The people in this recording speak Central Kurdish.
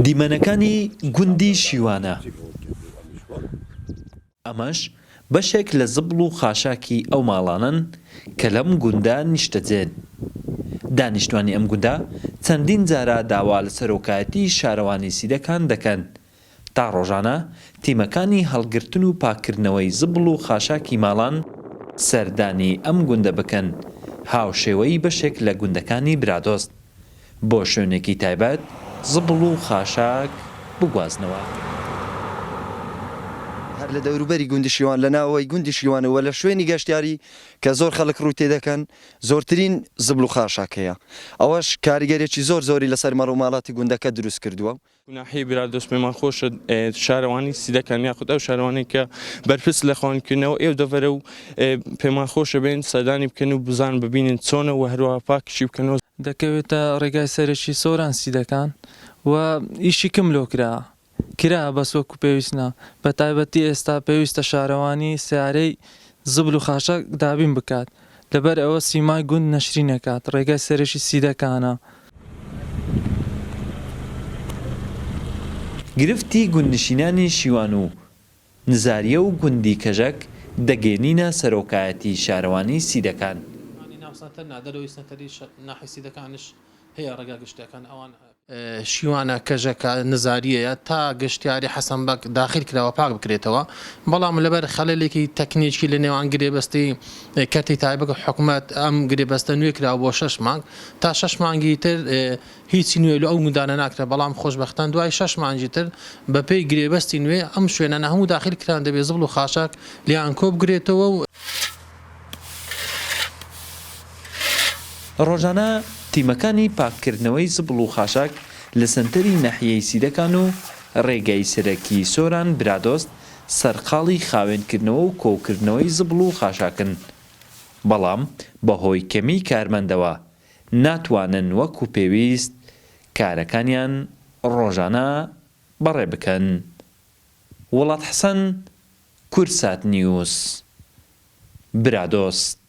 دیمەنەکانی گوندی شیوانە. ئەمەش بەشێک لە زبڵ و خاشاکی ئەو ماڵانەن کە لەم گوندە نیشتەجێن. دانیشتوانی ئەم گوندە چەندین جارە داوا لە سەرۆکایەتی شارەوانی سیدەکان دەکەن تا ڕۆژانە تیمەکانی هەڵگرتن و پاککردنەوەی زبڵ و خاشاکی ماڵان سەردانی ئەم گوندە بکەن هاوشێوەی بەشێک لە گوندەکانی برادۆست. بۆ شوێنێکی تایبەت زبڵ و خاشاک بگوازنەوە. هەر لە دەوروبەری گوندی شیوان، لە ناوەوەی گوندی شیوان و لە شوێنی گەشتیاری کە زۆر خەڵک ڕووی تێدەکەن، زۆرترین زبڵ و خاشاک هەیە. ئەوەش کاریگەریی زۆر زۆری لەسەر مەڕ و ماڵاتی گوندەکە دروست کردووە. ناحیەی برادۆست پێمان خۆشە شارەوانی سیدەکان یاخود ئەو شارەوانەی کە بەرپرس لە خاوەنکردنەوە ئێو دەڤەرە و پێمان خۆشە بێن سەردانی بکەن و بزان ببینن چۆنە و هەروەها پاکیشی بکەنەوە. دەکەوێتە ڕێگای سەرەکی سۆران سیدەکان و ئیشی کم لۆ کرا کرا بەس وەکو پێویست نا بەتایبەتی ئێستا پێویستە شارەوانی سەیارەی زبل و خاشاک دابین بکات لەبەر ئەوە سیمای گوند نەشرین ئەکات ڕێگای سەرەکی سیدەکانە. گرفتی گوندنشینانی شیوان و نزاریە و گوندی کەژەک دەگەێنینە سەرۆکایەتی شارەوانی سیدەکان. ناو سەنتەر نا دەرەوەی سەنتەری ناحیە سیدەکانش هەیە ڕێگا گشتیەکان ئەوان. شیوانە کەژەکە نزاریەیە تا گەشتیاری حەسەن بەگ داخیل کراوە پاک بکرێتەوە، بەڵام لەبەر خەلەلێکی تەکنیکی لە نێوان گرێبەستی کەرتی تایبەت و حکومەت ئەم گرێبەستە نوێ کراوە بۆ شەش مانگ تا شەش مانگی تر هیچی نوێ لە ئەو گوندانە ناکرێت، بەڵام خۆشبەختان دوای شەش مانگی تر بەپێی گرێبەستی نوێ ئەم شوێنانە هەموو داخیل کران دەبێت زبڵ و خاشاک لێیان کۆبکرێتەوە و. ڕۆژانە تیمەکانی پاککردنەوەی زبڵ و خاشاک لە سەنتەری ناحیەی سیدەکان و ڕێگای سەرەکی سۆران برادۆست سەرقاڵی خاوێنکردنەوە و کۆکردنەوەی زبڵ و خاشاکن، بەڵام بەهۆی کەمیی کارمەندەوە ناتوانن وەکو پێویست کارەکانیان ڕۆژانە بەڕێ بکەن. وڵات حەسەن، کوردسات نیوز، برادۆست.